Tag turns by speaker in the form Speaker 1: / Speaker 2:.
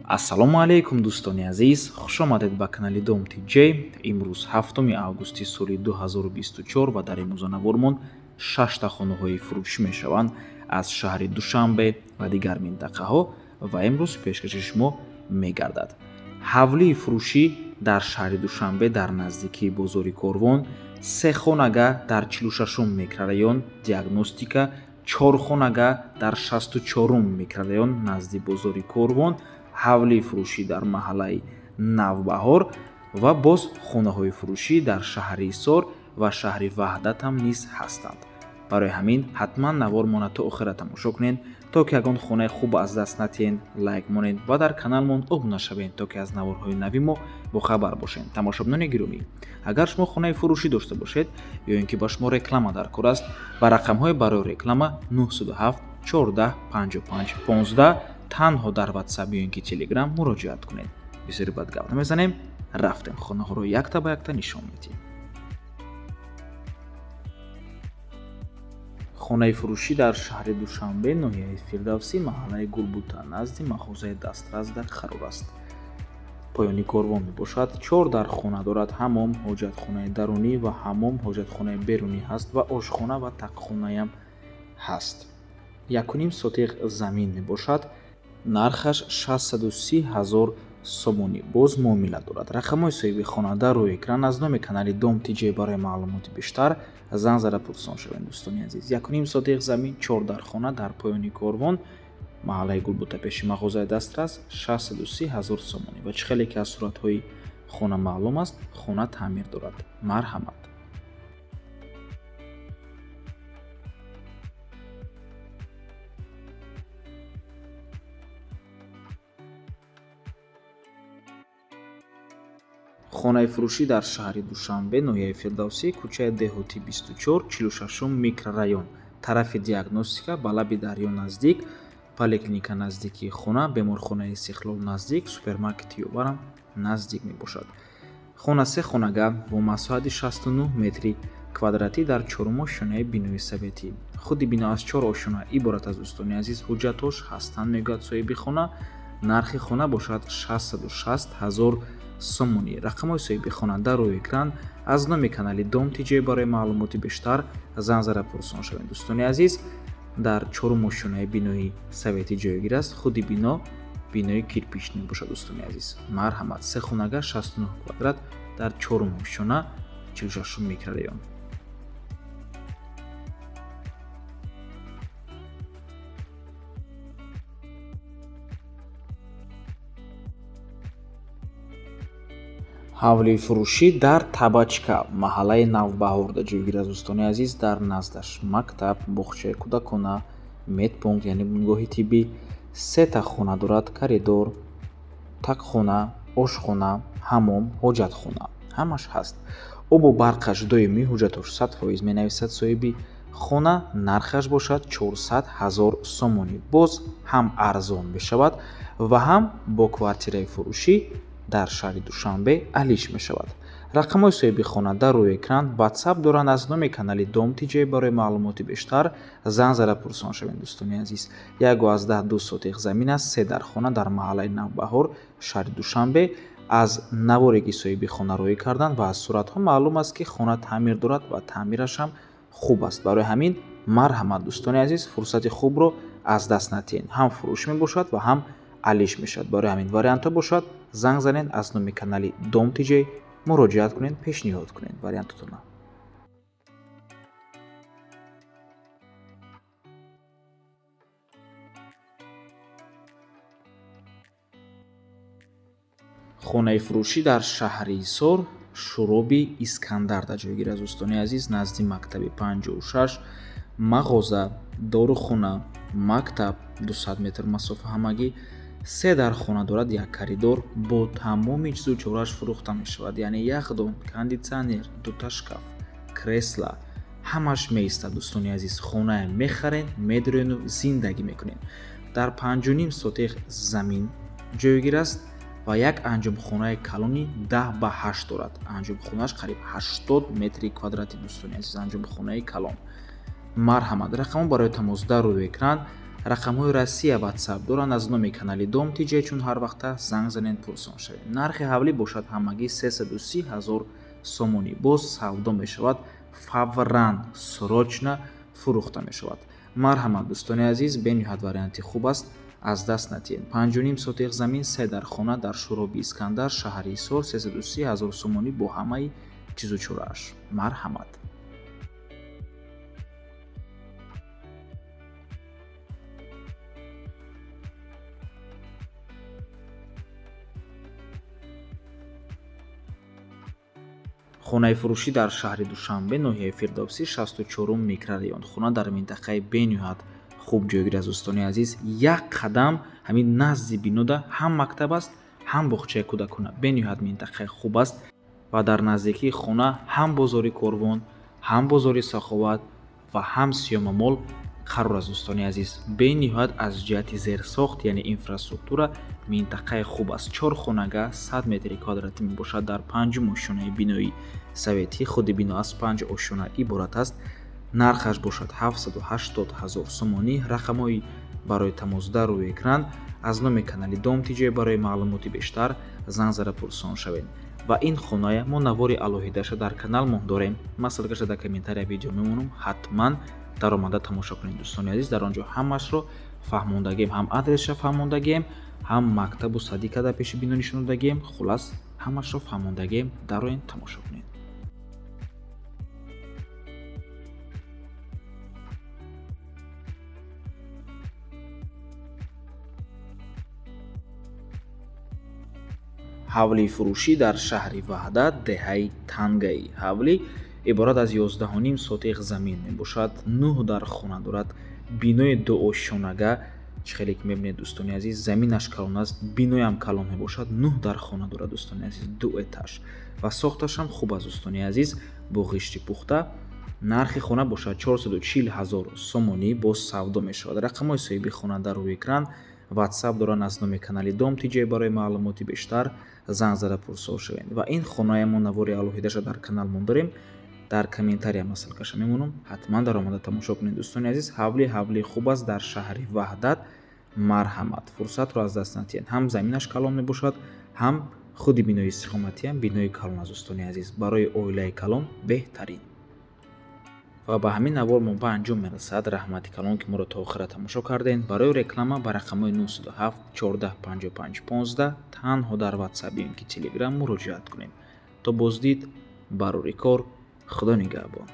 Speaker 1: Ассалому алайкум, дӯстони азиз, хушомадед ба канали Дом ТҷИмрӯз 7 августи соли 2024 ва дар имрӯза навормон шашта хонаҳои фурӯшӣ мешаванд аз шаҳри Душанбе ва дигар минтақаҳо ва имрӯз пешкаши шумо мегардад. Ҳавлии фурӯшӣ дар шаҳри Душанбе, дар наздикии бозори Корвон, се хонага дар 46-ум микрорайон Диагностика, чор хонага дар 64-ум микрорайон назди бозори Корвон, ҳавлии фурӯшӣ дар маҳаллаи Навбаҳор ва боз хонаҳои фурӯшӣ дар шаҳри Ҳисор ва шаҳри Ваҳдатам низ ҳастанд. Барои ҳамин ҳатман навормона то охира тамошо кунед, то ки ягон хонаи хуб аз даст натиҳед. Лайк монед ва дар каналмон обуна шавед, то ки аз наворҳои нави мо бохабар бошед. Тамошобинони гиромӣ, агар шумо хонаи фурӯшӣ дошта бошед ё ин ки ба шумо реклама дар кор аст, ба рақамҳои барои реклама 907 14 55 15 танҳо дар Ватсап ё ин ки Телеграм муроҷиат кунед. Бисёри бад гап намезанем, рафтем, хонаҳоро якта ба якта нишон медиҳем. Хонаи фурӯшӣ дар шаҳри Душанбе, ноҳияи Фирдавсӣ, маҳаллаи Гулбута, назди мағозаи Дастрас дар қарор аст. Поёни Корвон мебошад. Чор дар хона дорад, ҳамом, ҳоҷатхонаи дарунӣ ва ҳамом, ҳоҷатхонаи берунӣ ҳаст ва ошхона ва тақхонаям ҳаст. 1,5 сотиқ замин мебошад. Нархаш 630 ҳазор сомонӣ, боз муомила дорад. Рақамҳои соҳиби хона дар рӯи экран. Аз номи канали Дом ТҷБарои маълумоти бештар занг зада пурсон шавед. Дӯстони азиз, 1,5 сотиқ замин, чор дар хона дар поёни Корвон, маҳаллаи Гулбута, пеши мағозаи Дастрас, 630 ҳазор сомонӣ. Ва чӣ хеле ки аз суратҳои хона маълум аст, хона таъмир дорад. Марҳамат. Хонаи фурӯшӣ дар шаҳри Душанбе, ноҳияи Фирдавсӣ, кӯчаи Деҳотӣ 24, 46-ум микрорайон, тарафи Диагностика, ба лаби дарё наздик, поликлиника наздикии хона, беморхонаи Истиқлол наздик, супермаркети Ёварам наздик мебошад. Хона се хонага бо масоҳати 69 метри квадратӣ дар чорум ошёнаи бинои советӣ. Худи бино аз чор ошёна иборат аст. Дӯстони азиз, ҳуҷҷатҳош ҳастанд, мегӯяд соҳиби хона. Нархи хона бошад 660 ҳазор сомонӣ. Рақамҳои соҳиби хона дар рӯи экран. Аз номи канали Дом ТҷБарои маълумоти бештар занг зада пурсон шавед. Дӯстони азиз, дар чорум ошёнаи бинои советӣ ҷойгир аст. Худи бино бинои кирпичный мебошад. Дӯстони азиз, марҳамат. Се хонага, 69 квадрат, дар чорум ошёна, 46-ум микрорайон. Ҳавлии фурӯшӣ дар Табачка, маҳаллаи Навбаҳорда ҷойгир аст. Дӯстони азиз, дар наздаш мактаб, боғчаи кӯдакона, медпункт, яъне бунгоҳи тиббӣ. Сета хона дорад, коридор, тақхона, ошхона, ҳамом, ҳоҷатхона ҳамаш ҳаст. Обу барқаш доимӣ, ҳуҷҷатҳош 100%, менависад соҳиби хона. Нархаш бошад 400 ҳазор сомонӣ, боз ҳам арзон мешавад ва ҳам бо квартираи фурӯшӣ дар шаҳри Душанбе алиш мешавад. Рақамҳои соҳиби хона дар рӯи экран, Ватсап доранд. Аз номи канали Дом ТҷБарои маълумоти бештар занг зада пурсон шавед. Дӯстони азиз, 1,2 сотиқ замин аст, се дар хона дар маҳаллаи Навбаҳор, шаҳри Душанбе. Аз наворе ки соҳиби хона роҳӣ карданд ва аз суратҳо маълум аст, ки хона таъмир дорад ва таъмираш ҳам хуб аст. Барои ҳамин марҳамат, дӯстони азиз, фурсати хубро аз даст натиҳед. Ҳам фурӯш мебошад ва ҳам алиш мешавад. Барои ҳамин вариантҳо бошад, занг занед, аз номи канали Дом Тҷ муроҷиат кунед, пешниҳод кунед вариантотонро. Хонаи фурӯшӣ дар шаҳри Ҳисор, Шуроби Искандарда ҷойгир аст. Дӯстони азиз, назди мактаби 56, мағоза, дорухона, мактаб 200 метр масофа ҳамагӣ. Се дар хона дорад, як коридор, бо тамоми чизу чорааш фурӯхта мешавад, яъне яхдон, кондитсионер, дута шкаф, кресла ҳамаш меистад. Дӯстони азиз, хонае мехарен, медурену зиндагӣ мекунед. Дар 5,5 сотиқ замин ҷойгир аст ва як анҷомхонаи калони 10 ба 8 дорад. Анҷомхонааш қариб 80 метри квадратӣ. Дӯстони азиз, анҷомхонаи калон. Марҳамат, рақамҳо барои тамос дар рӯи экран. Рақамҳои Россия WhatsApp доранд аз номи канали Дом ТЖ, чун ҳар вақта занг занед, пурсон шавед. Нархи ҳавлӣ бошад ҳамагӣ 330 ҳазор сомонӣ. Боз савдо мешавад, фавран, срочно фурӯхта мешавад. Марҳамат, дӯстони азиз, бениҳоят варианти хуб аст, аз даст надиҳед. 5,5 сотих замин, се дар хона дар Шӯроби Искандар, шаҳри Ҳисор, 330 ҳазор сомонӣ бо ҳамаи чизу чорааш. Марҳамат. Хонаи фурӯшӣ дар шаҳри Душанбе, ноҳияи Фирдавсӣ, 64-ум микрорайон. Хона дар минтақаи бениҳоят хуб ҷойгир аст, дӯстони азиз. Як қадам ҳамин назди бинода ҳам мактаб аст, ҳам боғчаи кӯдакона. Бениҳоят минтақаи хуб аст ва дар наздикии хона ҳам бозори Корвон, ҳам бозори Саховат ва ҳам Сиёмамол қарор аст, дӯстони азиз. Бениҳоят аз ҷиҳати зерсохт, яъне инфраструктура, минтақаи хуб аст. Чор хонага, 100 метри квадратӣ мебошад дар панҷум ошёнаи бинои советӣ. Худи бино аз панҷ ошёна иборат аст. Нархаш бошад 780 ҳазор сомонӣ. Рақамҳои барои тамос дар рӯи экран аз номи канали Дом ТЖ. Барои маълумоти бештар занг зада пурсон шавед. Ва ин хоная мо навори алоҳидаша дар канал моҳ дорем. Ман ссылкаша дар комментария видео мемонам, ҳатман даромада тамошо кунед, дӯстони азиз. Дар он ҷо ҳамашро фаҳмондагием, ҳам адресша фаҳмондагием, ҳам мактабу садика дар пеши бино нишондодагием. Хулас, ҳамашро фаҳмондагием, дароен, тамошо кунед. Ҳавлии фурӯшӣ дар шаҳри Ваҳдат, деҳаи Тангаӣ. Ҳавлӣ иборат аз 11,5 сотих замин мебошад, нӯҳ дар хона дорад, бинои дуошёнага. Чӣ хеле ки мебинед, дӯстони азиз, заминаш калон аст, биноям калон мебошад, нӯҳ дар хона дорад, дӯстони азиз, ду этаж ва сохташам хуб аст, дӯстони азиз, бо ғишти пухта. Нархи хона бошад 440 ҳазор сомонӣ, боз савдо мешавад. Рақамҳои соҳиби хона дар рӯи экран, WhatsApp доранд аз номи канали Дом ТЖ. Барои маълумоти бештар занг зада пурсол шавед. Ва ин хоная мо навори алоҳидаша дар каналмон дорем, дар комментария ман ссылкаша мемонам, ҳатман даромада тамошо кунед, дӯстони азиз. Ҳавли ҳавлии хуб аст дар шаҳри Ваҳдат. Марҳамат, фурсатро аз даст надиҳед. Ҳам заминаш калон мебошад, ҳам худи бинои истиқоматиам бинои калон аст, дӯстони азиз, барои оилаи калон беҳтарин. Ва ба ҳамин навор мо ба анҷом мерасад. Раҳмати калон, ки моро то охира тамошо кардем. Барои реклама ба рақамҳои 907 14 55 15 танҳо дар WhatsApp ё ки Telegram муроҷиат кунед. То боздид, барори кор, Худо нигаҳбон.